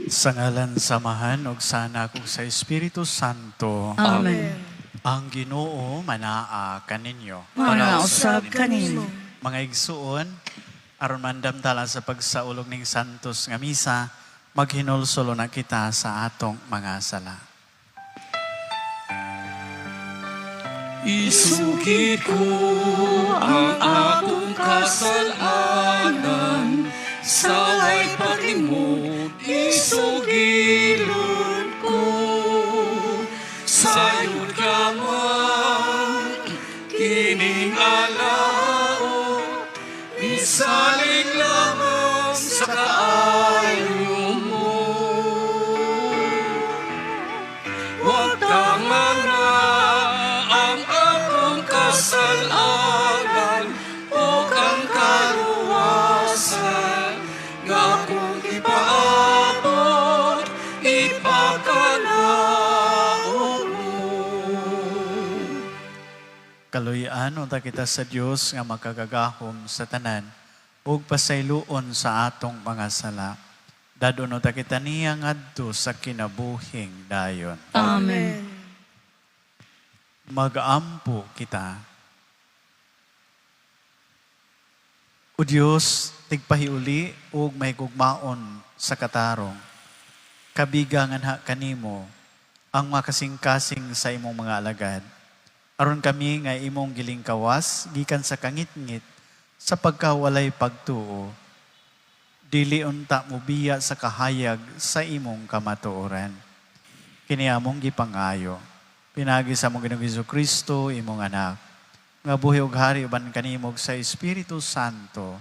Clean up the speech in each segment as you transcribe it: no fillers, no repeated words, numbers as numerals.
Sa ngalan sa Amahan ug sa Anak ug sa Espiritu Santo. Amen. Ang Ginoo manaa kaninyo. Manausab kanimo. Mga igsuon, aron mandamtala sa pagsaulog ning santos nga misa, maghinulsol na kita sa atong mga sala. Isugid ko ang akong kasalanan, sa way paglimot, isugilon ko. Sayod lamang, kining alaot, isalig lamang sa kaayo mo. Huwag tama na ang akong kasalanan o ang kaluwasan nga akong ipaabot, ipakalaon mo. Kaluy-an unta kita sa Dios nga makagagahom sa tanan ug pasayloon sa atong mga sala. Dadon unta kita niya ngadto sa kinabuhing dayon. Amen. Magampo kita. O Dios, tigpahiuli ug mahigugmaon sa katarong. Kabiga nganha kanimo ang makasing-kasing sa imong mga alagad. Aron kami nga imong gilingkawas gikan sa kangitngit sa pagkawalay pagtuo. Dili unta mobiya sa kahayag sa imong kamatuoran. Kini among gipangayo. Pinaagi sa among Ginoong Hesus Kristo, imong anak. Nga buhi ug hari uban kanimo sa Espiritu Santo.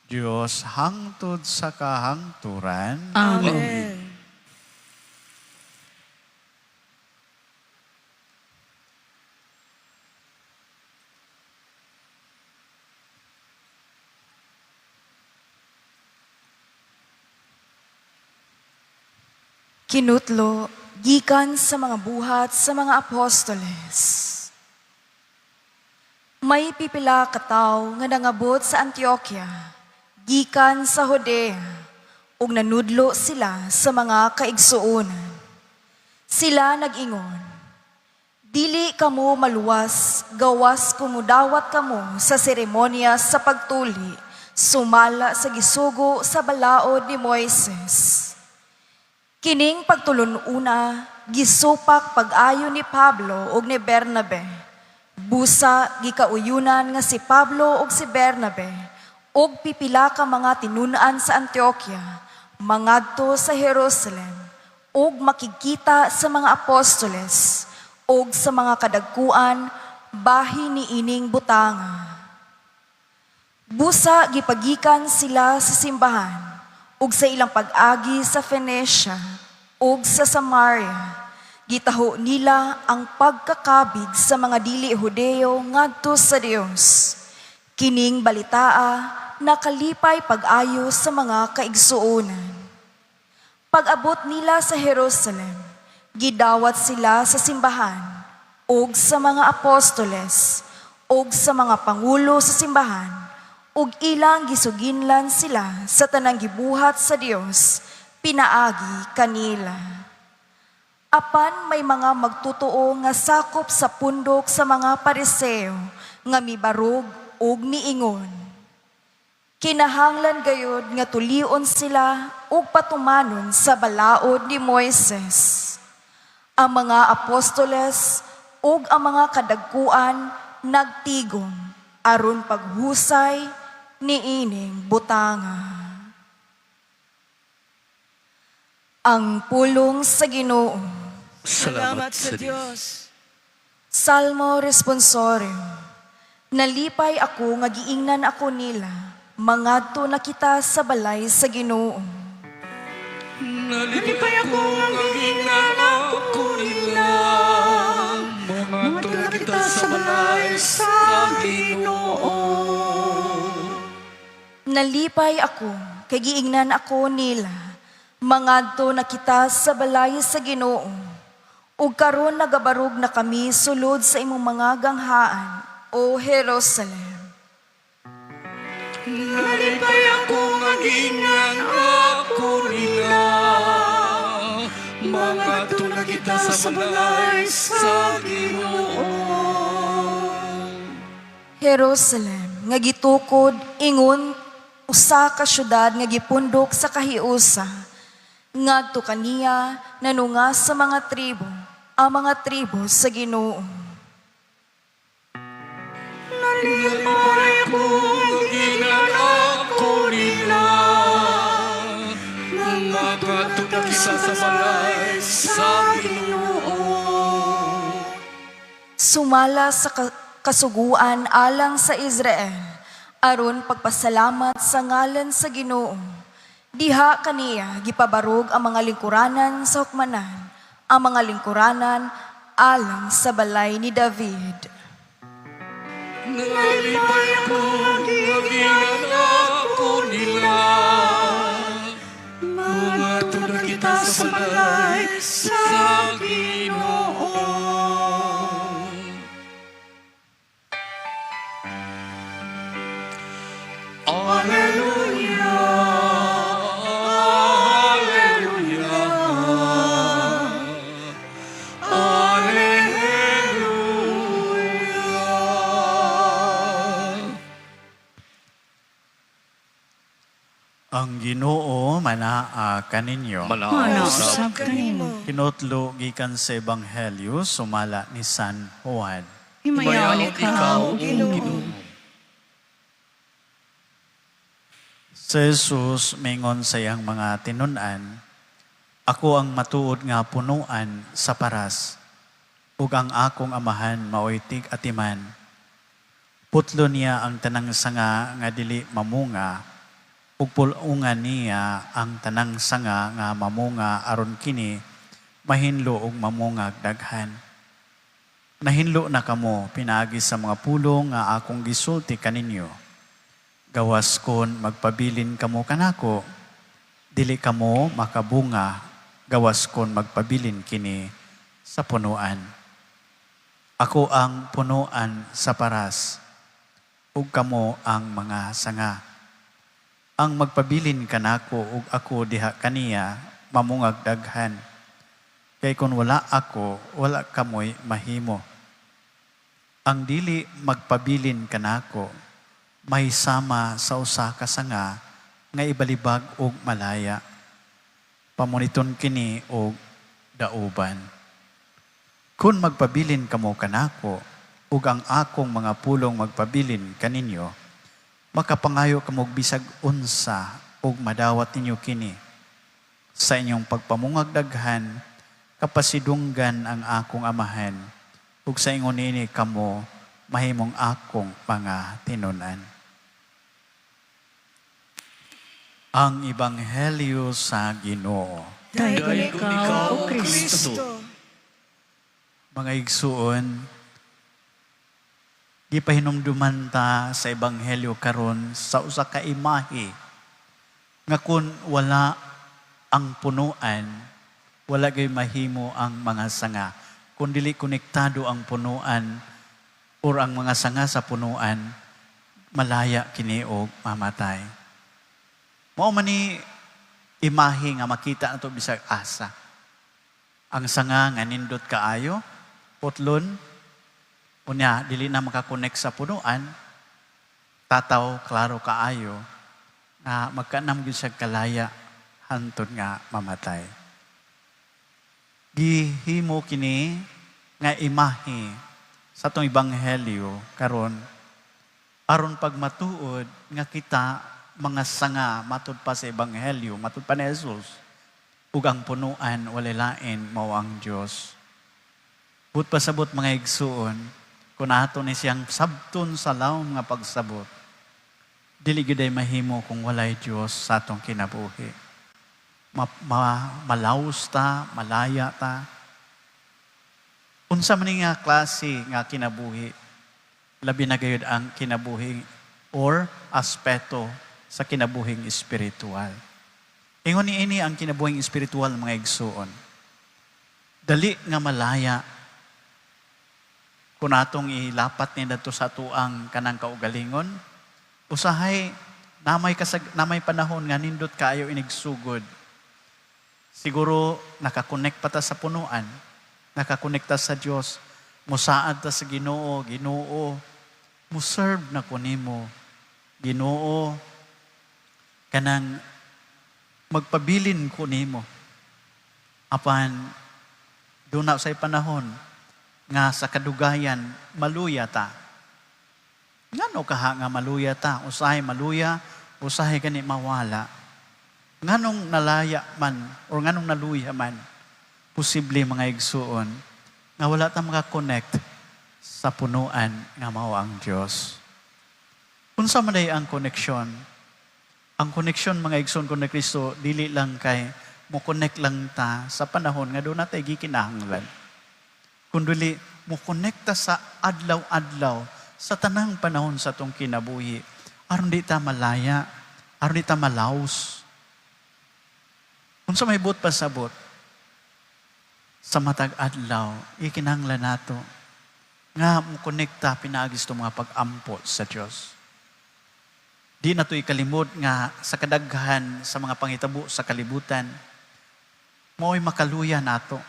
Dios hangtod sa kahangturan. Amen. Kinutlo gikan sa mga buhat sa mga apostoles. May pipila ka tawo nga nangabot sa Antioquia, gikan sa Judea, ug nanudlo sila sa mga kaigsuonan. Sila nag-ingon, "Dili kamo maluwas, gawas kung mudawat kamo sa seremonya sa pagtuli, sumala sa gisugo sa balaod ni Moises." Kining pagtulun-una, gisupak pag-ayo ni Pablo ug ni Bernabe. Busa gikauyunan nga si Pablo ug si Bernabe ug pipila ka mga tinun-an sa Antioquia mangadto sa Jerusalem ug makigkita sa mga apostoles ug sa mga kadagkuan bahin niining butanga. Busa gipagikan sila sa simbahan ug sa ilang pag-agi sa Phoenicia ug sa Samaria, gitaho nila ang pagkakabig sa mga dili Hudeo ngadto sa Dios. Kining balitaa nakalipay pag-ayo sa mga kaigsuonan. Pag-abot nila sa Jerusalem, gidawat sila sa simbahan ug sa mga apostoles ug sa mga pangulo sa simbahan ug ilang gisuginlan sila sa tanang gibuhat sa Dios pinaagi kanila. Apan may mga magtutoo nga sakop sa pundok sa mga Pariseo nga mibarog ug miingon, "Kinahanglan gayod nga tulion sila ug patumanon sa balaod ni Moises." Ang mga apostoles ug ang mga kadagkuan nagtigom aron paghusay niining butanga. Ang pulong sa Ginoo. Salamat sa Diyos. Salmo Responsorio. Nalipay ako nga giingnan ako nila, mangadto na kita sa balay sa Ginoo. Nalipay ako nga giingnan ako nila, mangadto na kita sa balay sa Ginoo. Nalipay ako kay giingnan ako nila, mangadto na kita sa balay sa Ginoo. Ug karon nagabarog na kami sulod sa imong mga ganghaan, O Jerusalem. Nalipay ako nga giingnan ako nila. kita sa balay sa Ginoo. Jerusalem nga gitukod ingon usa ka syudad nga gipundok sa kahiusa. Ngadto kaniya nanunga sa mga tribo, ang mga tribo sa Ginoo. Nalipay ko ginanako nila, mangadto na kita sa balay sa Ginoo. Sumala sa kasuguan alang sa Israel, aron pagpasalamat sa ngalan sa Ginoo. Diha kaniya gipabarog ang mga lingkuranan sa hukmanan, ang mga lingkuranan alang sa balay ni David. Nalipay ko ginanako nila, mangadto na kita sa balay sa Ginoo. Alleluia, Alleluia, Alleluia. Ang Ginoo manaa kaninyo. Manausab kanimo. Kinotlo gikan sa Ebanghelyo sumala ni San Juan. Himayaon ikaw, O Ginoo. Si Jesus mingon sa iyang mga tinun-an, "Ako ang matuod nga punuan sa paras, ug ang akong Amahan maoy tig-atiman. Putlo niya ang tanang sanga nga dili mamunga, ug pul-ungan niya ang tanang sanga nga mamunga aron kini mahinlo ug mamungag daghan. Nahinlo na kamo pinaagi sa mga pulong nga akong gisulti kaninyo. Gawas kon magpabilin kamo kanako, dili kamo makabunga, gawas kon magpabilin kini sa punuan. Ako ang punuan sa paras, ug kamo ang mga sanga. Ang magpabilin kanako ug ako diha kaniya, mamungag daghan. Kay kon wala ako, wala kamoy mahimo. Ang dili magpabilin kanako, may sama sa usa ka sanga nga ibalibag og malaya. Pamuniton kini og dauban. Kung magpabilin kamo kanako, ug ang akong mga pulong magpabilin kaninyo, makapangayo kamo og bisag unsa ug madawat ninyo kini. Sa inyong pagpamungag daghan, kapasidunggan ang akong Amahan, ug sa ingon niini kamo mahimong akong mga tinun-an." Ang Ebanghelyo sa Ginoo. Daygon ikaw, O Kristo. Mga igsuon, gipahinumduman ta sa Ebanghelyo karon sa usa ka imahe nga kun wala ang punuan, wala gay mahimo ang mga sanga. Kung dili konektado ang punuan or ang mga sanga sa punuan, malaya kini og mamatay. Mao man ni imahe nga makita nato bisag asa. Ang sanga nga nindot kaayo, putlon, unya dili na makakonek sa punuan, tataw klaro kaayo nga magkanam gyud siya kalaya hantod nga mamatay. Gihimo kini nga imahe sa atong Ebanghelyo karon aron pagmatuod nga kita mga sanga matud pa sa Ebanghelyo, matud pa ni Jesus, ug ang punuan walay lain, mao ang Dios. But pasabot, mga igsuon, kung ato ni siyang sabton sa lawom nga pagsabot, dili gyud ay mahimo kung walay Dios sa atong kinabuhi. Malaos ta, malaya ta. Unsa man ni nga klase nga kinabuhi, labi na gayud ang kinabuhi or aspeto sa kinabuhing espiritual. Ingon ni ini ang kinabuhing espiritual, mga igsuon. Dali nga malaya kung atong ilapat ni dato sa tuang kanang kaugalingon, usahay namay panahon nga nindot kaayo inigsugod. Siguro nakakonect pa ta sa punuan. Nakakonekta sa Dios. Musaad ta sa Ginoo, "Ginoo, mo-serve na ko nimo. Ginoo, kanang magpabilin ko nimo." Apan duna say panahon nga sa kadugayan maluya ta. Ngano kaha nga maluya ta? Usahay maluya, usahay gani mawala. Nganong nalaya man or nganong naluya man? Posible, mga igsuon, nga wala ta maka-connect sa punuan nga mao ang Dios. Unsa man day ang koneksyon? Ang koneksyon, mga igsoon ko na Kristo, dili lang kay mo connect lang ta sa panahon nga duna tay gikinahanglan. Kundili mo konekta sa adlaw-adlaw, sa tanang panahon sa atong kinabuhi aron di ta malaya, aron di ta malaos. Unsa may buot pasabot? Sa matag adlaw, ikinahanglan nato nga mo konekta pinaagi sa mga pag-ampo sa Dios. Di na to ikalimot nga sa kadaghan sa mga pangitabo sa kalibutan, mao'y makaluya nato.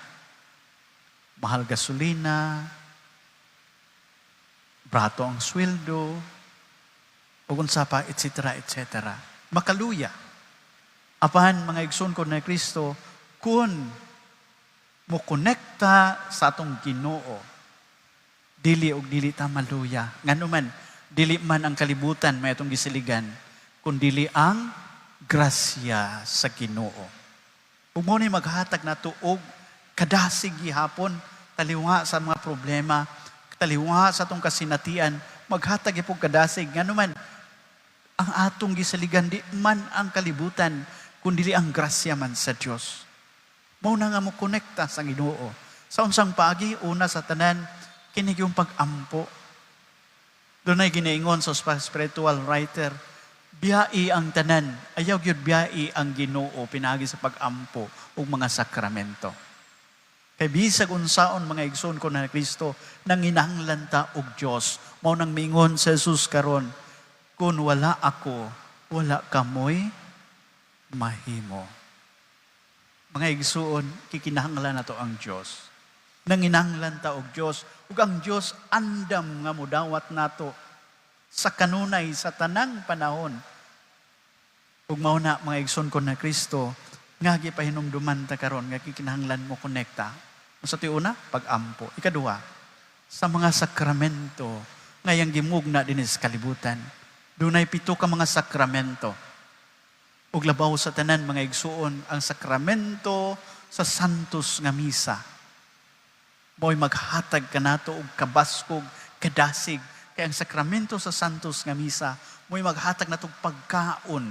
Mahal gasolina, brato ang sweldo, ug unsa pa, etc., etc. Makaluya. Apan, mga igsoon ko na Kristo, kung mo konekta sa atong Ginoo, dili og dili ta maluya. Ngano man, dili man ang kalibutan may atong gisiligan, kun dili ang grasya sa Ginoo. Ug mao ni maghatag nato og kadasig gihapon taliwa sa mga problema, taliwa sa atong kasinatian, maghatag gyud kadasig. Ngano man, ang atong gisaligan di man ang kalibutan, kun dili ang grasya man sa Dios. Mao na nga mo konekta sa Ginoo. Sa unsang paagi? Una sa tanan, kini yung pag-ampo. Dunay ginaingon sa spiritual writer, biyai ang tanan, ayaw gyud biyai ang Ginoo pinaagi sa pag-ampo ug mga sakramento. Kay bisag unsaon, mga igsoon ko na Kristo, nanginahanglan ta og Dios. Mao nang miingon sa Jesus karon, "Kun wala ako, wala kamoy mahimo." Mga igsuon, kikinahanglan nato ang Dios. Nanginahanglan ta og Dios, ug ang Dios andam nga mudawat nato sa kanunay sa tanang panahon. Ug mao na, mga igsoon ko na Kristo, nga gipahinumduman ta karon nga kikinahanglan mo konekta. Sa una, pag-ampo. Ikaduha, sa mga sakramento ngayang gimugna dinhi sa kalibutan. Dunay 7 ka mga sakramento. Ug labaw sa tanan, mga igsuon, ang sakramento sa Santos nga Misa. Mo'y maghatag kanato og kabaskog, kadasig. Kay ang sakramento sa Santos nga Misa mo'y maghatag nato og pagkaon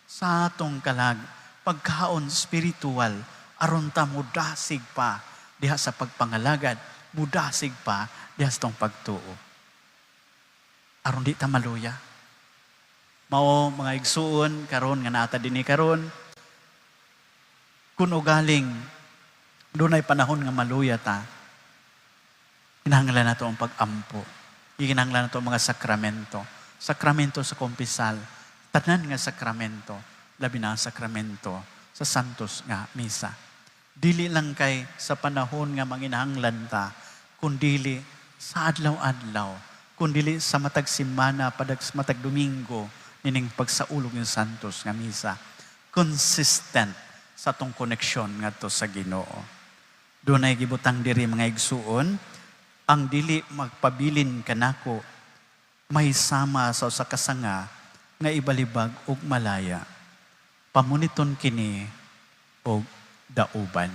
sa atong kalag, pagkaon spiritual, aron ta mudasig pa diha sa pagpangalagad, mudasig pa diha sa tong pagtuo. Aron di ta maluya. Mao, mga igsuon, karon nga naa ta dinhi karon, kun ugaling dunay panahon nga maluya ta, kinahanglan nato ang pag-ampo. Kinahanglan nato ang mga sakramento. Sakramento sa kumpisal, tanan nga sakramento, labi na ang sakramento sa Santos nga Misa. Dili lang kay sa panahon nga manginahanglan ta, kundili sa adlaw-adlaw, kundili sa matag semana, padag matag Domingo, nining pagsaulog ng Santos nga Misa, consistent sa atong koneksyon ngadto sa Ginoo. Dunay gibutang diri, mga igsuon, ang dili magpabilin kanako may sama sa usa ka sanga nga ibalibag og malaya. Pamuniton kini og dauban.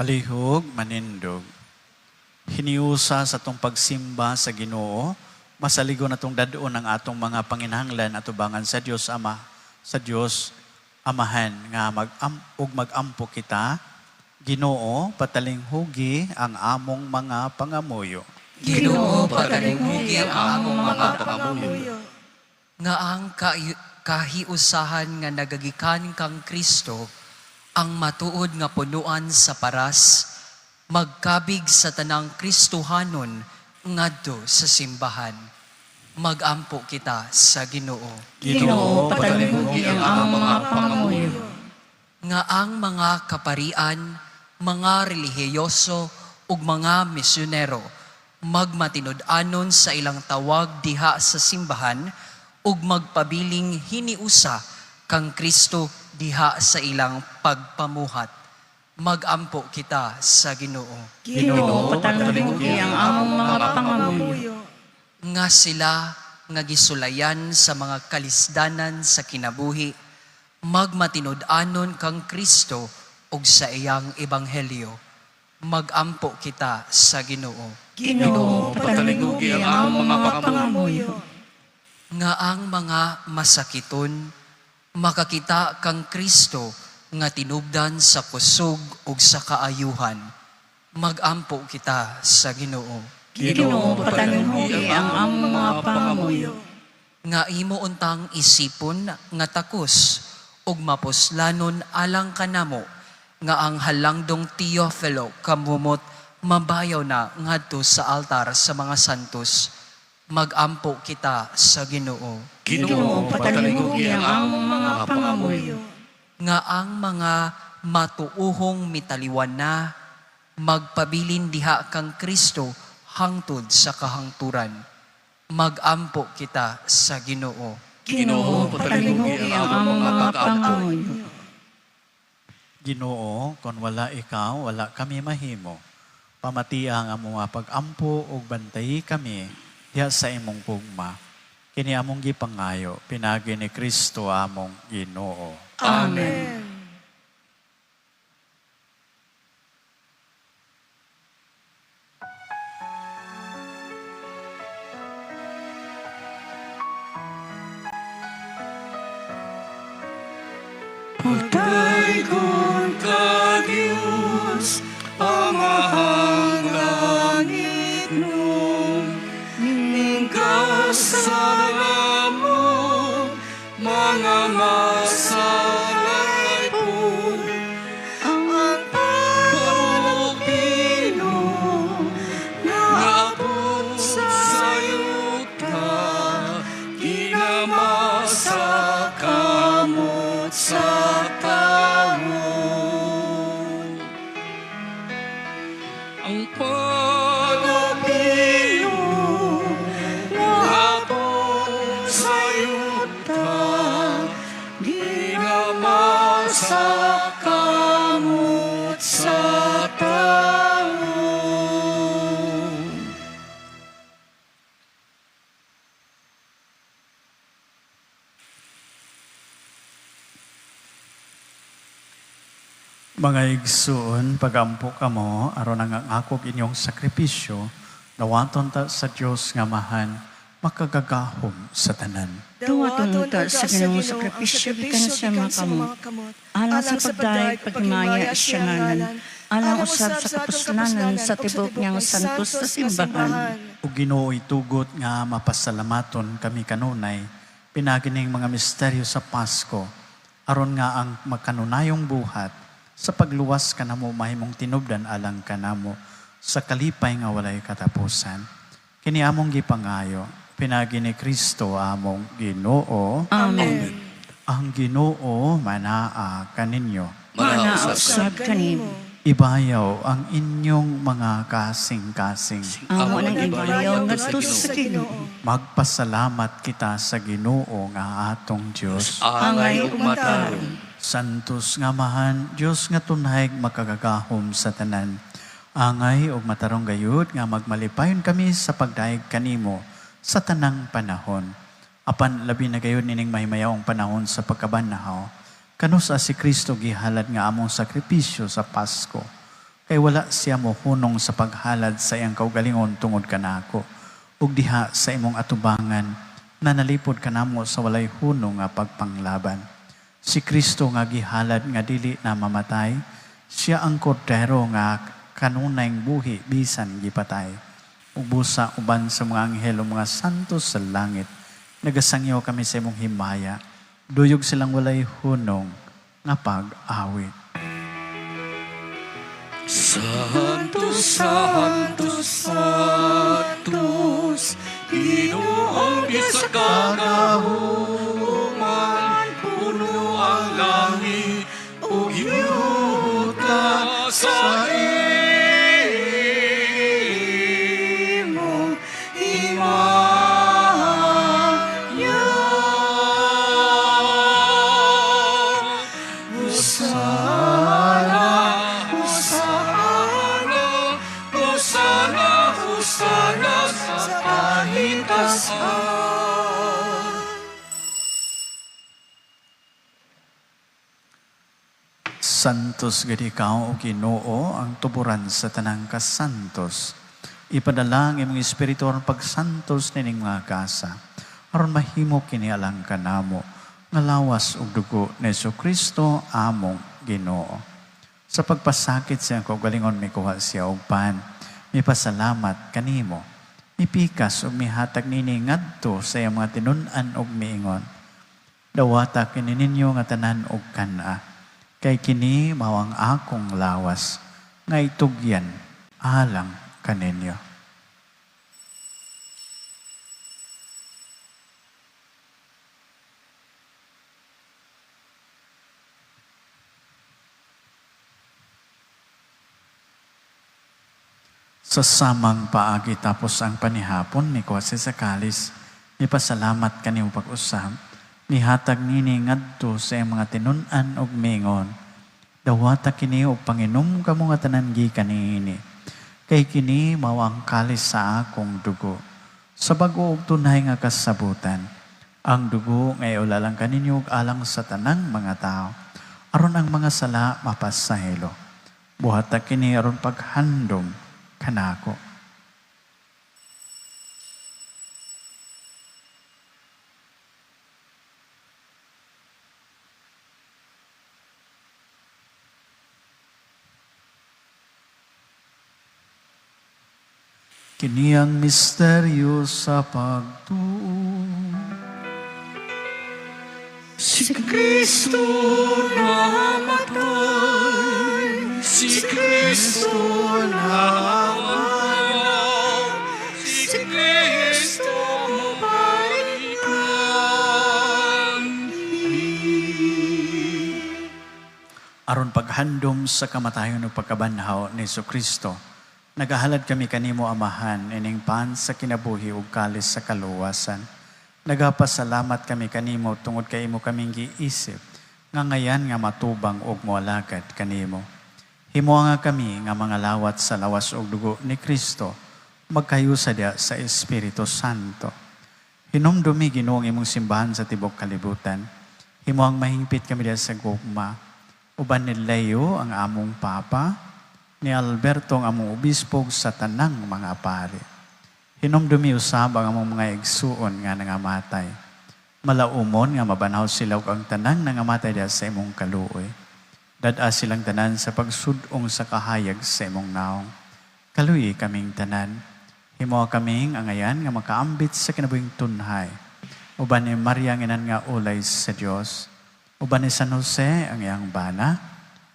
Palihog, manindog. Hiniusa sa atong pagsimba sa Ginoo, masaligo na itong dad-on ang atong mga panginahanglan atubangan sa Dios Ama, sa Dios Amahan nga ug mag-ampo kita. Ginoo, patalinghugi ang among mga pangamuyo. Ginoo, patalinghugi ang among mga pangamuyo. Nga ang kahiusahan nga nagagikan kang Kristo Ang matuod nga punuan sa paras magkabig sa tanang Kristohanon ngadto sa simbahan. Magampo kita sa Ginoo. Ginoo, patalingugi ang among mga pangamuyo. Nga ang mga kaparian, mga relihiyoso ug mga misyonero magmatinud-anon sa ilang tawag diha sa simbahan ug magpabiling hiniusa kang Kristo diha sa ilang pagpamuhat. Magampo kita sa Ginoo. Ginoo, patalingugi ang among mga pangamuyo. Nga sila nga gisulayan sa mga kalisdanan sa kinabuhi, magmatinud-anon kang Kristo ug sa iyang ebanghelyo. Magampo kita sa Ginoo. Ginoo, patalingugi ang among mga pangamuyo. Nga ang mga masakiton makakita kang Kristo nga tinubdan sa kusog ug sa kaayuhan. Magampo kita sa Ginoo. Ginoo, patalingugi ang among mga pangamuyo. Nga imo untang isipon nga takos ug mapuslanon alang kanamo nga ang halangdong Teofilo kamumot mabayaw na ngadto sa altar sa mga santos. Magampo kita sa Ginoo. Ginoo, patalingugi ang among mga pangamuyo. Nga ang mga matuuhong mitaliwan na magpabilin diha kang Kristo hangtod sa kahangturan. Magampo kita sa Ginoo. Ginoo, patalingugi ang among mga pangamuyo. Ginoo, kon wala ikaw, wala kami mahimo. Pamatia ang among mga pag-ampo ug bantayi kami diha sa imong gugma. Kini among gipangayo, pinagi ni Kristo among Ginoo. Amen. Pagdaygon ka, Diyos, Amahang langit nung Ningkasala mo, mga masalay po, Ang palupino, naabot sa yuta, ginamasa kamot sa tao. Ang palupino, naabot sa yuta, ginamasa kamot sa tao. Mga igsuon, pagampo kamo, aron ang angakog inyong sakripisyo, dawaton ta sa Dios nga Amahan, makagagahom sa tanan. Duwaton ta sa Ginoo sakripisyo gikan sa mga kamot. Alang sa pagdayeg paghimaya siya ngalan, alang usab sa kapuslanan sa tibok niyang santos sa simbahan. O Ginoo itugot nga mapasalamaton kami kanunay, pinagining mga misteryo sa Pasko, aron nga ang makanunayong buhat sa pagluwas kanamo mahimong tinubdan alang kanamo sa kalipay nga walay katapusan. Kini among gipangayo, pinagi ni Kristo among Ginoo. Amen. Ang Ginoo manaa kaninyo. Mana usab kanimo. Ibayaw ang inyong mga kasing-kasing. Amo nang ibayaw ngadto sa Ginoo. Magpasalamat kita sa Ginoo nga atong Dios. Angay ug matarong. Santos nga Amahan, Dios nga tunhay makagagahom sa tanan. Angay ug matarong gayud nga magmalipayon kami sa pagdayeg kanimo sa tanang panahon. Apan labi na gayud nining mahimayaong panahon sa pagkabanahaw, kanus-a si Kristo gihalad nga among sakripisyo sa Pasko. Kay wala siya mohunong sa paghalad sa iyang kaugalingon tungod kanako. Ug diha sa imong atubangan, nanalipod kanamo sa walay hunong nga pagpanglaban. Si Kristo nga gihalad nga dili na mamatay, siya ang kordero nga kanunayng buhi bisan gipatay. Ug busa uban sa mga anghel ug mga santos sa langit, nagasangyaw kami sa imong himaya, duyog silang walay hunong nga pag-awit. Santo, Santo, Santos, Ginoong Diyos sa kagahuman, puno ang langit ug yuta sa imong himaya. Hosana, Hosana, Hosana, Hosana sa kahitasan. Santos gid ikaw, O Ginoo, ang tuburan sa tanang kasantos. Ipadala ang imong Espiritu aron pagsantos nining mga gasa, aron mahimo kini alang kanamo nga lawas ug dugo ni Kristo among Ginoo. Sa pagpasakit sa iyang kaugalingon, mikuha siya og pan, mipasalamat kanimo, mipikas ug mihatag nini ngadto sa iyang mga tinun-an ug miingon: "Dawata kini ninyo nga tanan og kan-a, kay kini mao ang akong lawas nga itugyan alang kaninyo." Sa samang paagi, tapos ang panihapon, mikuha siya sa kalis, mipasalamat kanimo pag-usab, mihatag nini ngadto sa iyang mga tinun-an ug miingon: "Dawata kini ug panginom kamo nga tanan gikan niini, kay kini mao ang kalis sa akong dugo, sa bag-o ug tunay nga kasabutan, ang dugo nga iulalang kaninyo ug alang sa tanang mga tao, aron ang mga sala mapasaylo. Buhata kini aron paghandom kanako." Kini ang misteryo sa pagtuo. Si Kristo namatay, si Kristo nabanhaw, si Kristo mobalik kani. Aron paghandom sa kamatayon ug pagkabanhaw ni Kristo, nagahalad kami kanimo, Amahan, ining pan sa kinabuhi ug kalis sa kaluwasan. Nagapasalamat kami kanimo tungod kay imo kaming giisip nga ngayan nga matubang ug moalagad kanimo. Himoa nga kami nga mga lawat sa lawas ug dugo ni Kristo magkayusa diha sa Espiritu Santo. Hinumdumi, Ginoo, ang imong simbahan sa tibok kalibutan. Himoang mahingpit kami diha sa gugma. Uban ni Leo ang among Papa, ni Alberto ang among obispo ug sa tanang mga pari. Hinumdumi usab ang among mga igsuon nga nangamatay. Malaumon nga mabanhaw sila ug ang tanang nangamatay diha sa imong kaluoy. Dad-a silang tanan sa pagsud-ong sa kahayag sa imong naong. Kaluyi kaming tanan. Himoa kaming angayan nga makaambit sa kinabuhing tunhay. Uban ni Maria ang inan nga ulay sa Dios. Uban ni San Jose ang iyang bana.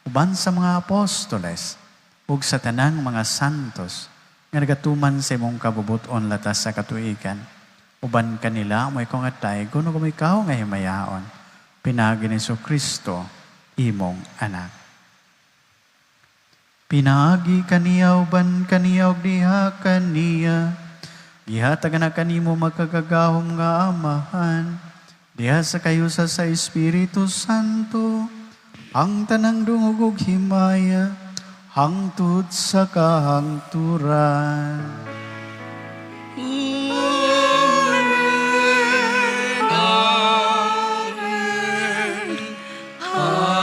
Uban sa mga apostoles ug sa tanang mga santos nga nagatuman sa imong kabubuton latas sa katuigan. Uban kanila mo ikaw nga daygon ug ikaw nga himayaon. Pinaagi ni Kristo, imong anak. Pinaagi kaniya, uban kaniya ug diha kaniya, gihatag na kanimo makagagahom nga Amahan, diha sa kayusa sa Espiritu Santo, ang tanang dungog ug himaya hangtod sa kahangturan. Amen. Amen. Amen.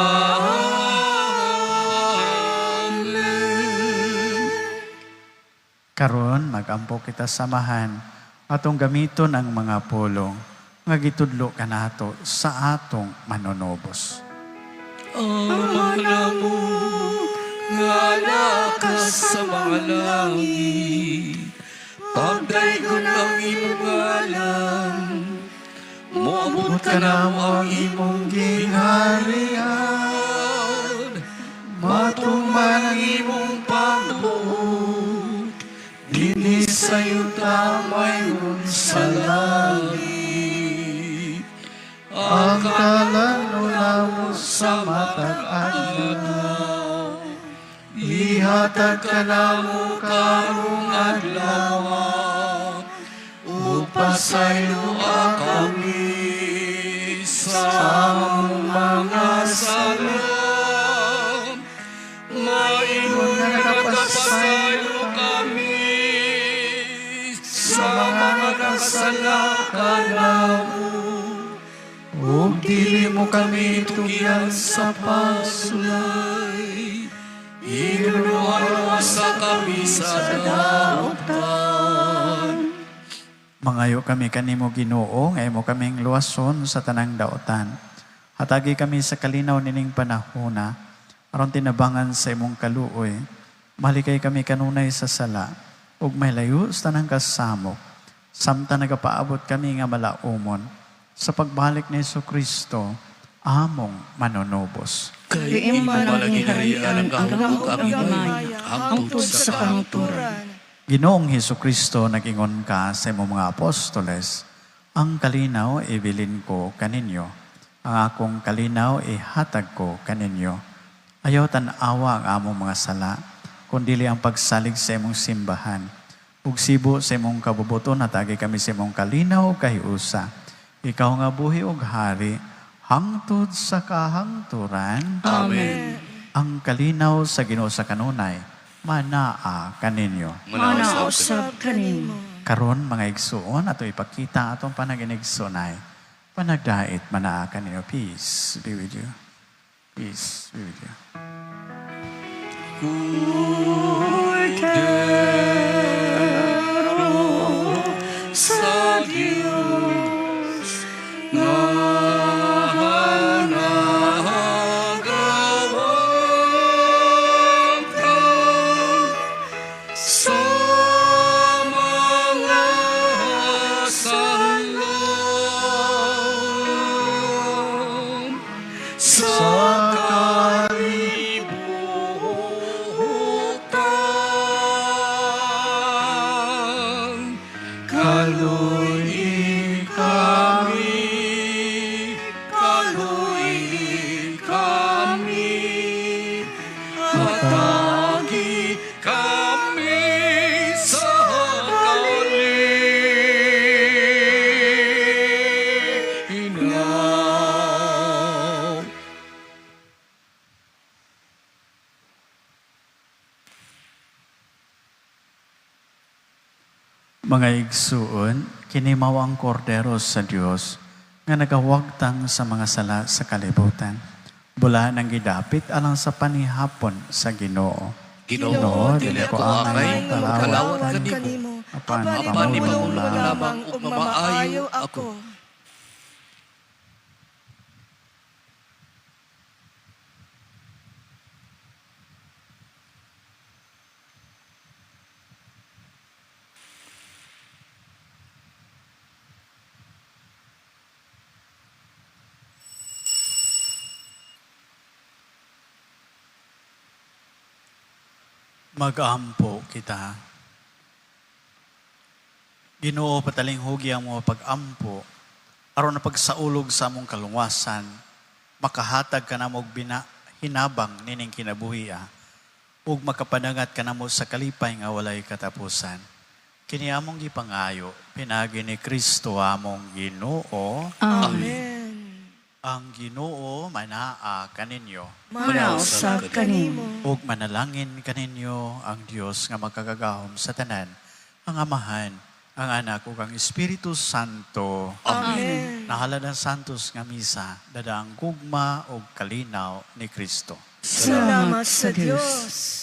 Karon magampo kita sa Amahan, atong gamiton ang mga pulong nga gitudlo kanato sa atong Manunubos. Ama namo nga naa ka sa mga langit, pagdaygon ang imong ngalan, moabot kanamo ang imong gingharian, matuman ang imong kita mayon sa langit. Ang kalano namo sa matag adlaw, ihatag kanamo karong adlaw, ug pasayloa kami sa among mga sala, maingon nga nagapasaylo kami sa mga nakasala kanamo. Ug dili mo kami tugyan sa pagsulay, Iluwa sa kami sa dautan. Mangayo kami kanimo, Ginoo, nga imo kaming luwason sa tanang daotan. Hatagi kami sa kalinaw nining panahona aron tinabangan sa imong kaluoy. Malikay kami kanunay sa sala ug mahilayo sa tanang kasamok. Samtang nagapaabot kami nga malaumon sa pagbalik ni Hesus Kristo, among manunubos. Kay imo man ang gingharian, ang gahom ug ang himaya, hangtod sa kahangturan. Ginoong Hesus Kristo, nag-ingon ka sa imong mga apostoles, "Ang kalinaw ibilin ko kaninyo. Ang akong kalinaw ihatag ko kaninyo." Ayaw tan-awa ang among mga sala, kundili ang pagsalig sa imong simbahan. Ug sibo sa imong kabubuton, hatagi kami sa imong kalinaw kahiusa. Ikaw nga buhi ug hari, hangtod sa kahangturan. Amen. Ang kalinaw sa Ginoo sa kanunay, manaa kaninyo. Mana usab kanimo. Karon, mga igsuon, ato ipakita atong panaginigsunay. Panagdait manaa kaninyo. Peace be with you. Peace be with you. Kordero sa Diyos nga nagawangtang sa mga sala sa kalibutan. Kaluy kami, kaluy kami, hatagi kami sa kalinaw. Mga igsuon, kini mao ang kordero sa Dios nga nagawagtang sa mga sala sa kalibutan. Bulahan ang gidapit alang sa panihapon sa Ginoo. Ginoo, dili ako angay kalawat kanimo. Apan Apan Apan ipamulong ipamulong lamang. lamang ug mamaayo ako. Mag-ampo kita. Ginoo, patalinghugi ang mga pag-ampo aron na pagsaulog sa among kalungwasan, makahatag ka namo og bina, hinabang nining kinabuhi ug makapadangat ka namo sa kalipay nga walay katapusan. Kini among gipangayo pinaagi ni Kristo among Ginoo. Amen. Ang Ginoo manaa kaninyo. Mana usab kanimo. Ug manalangin kaninyo ang Dios nga makagagahom sa tanan, ang Amahan, ang Anak ug ang Espiritu Santo. Amen. Nahalad ang Santos nga misa, dada ang gugma ug kalinaw ni Kristo. Salamat sa Dios.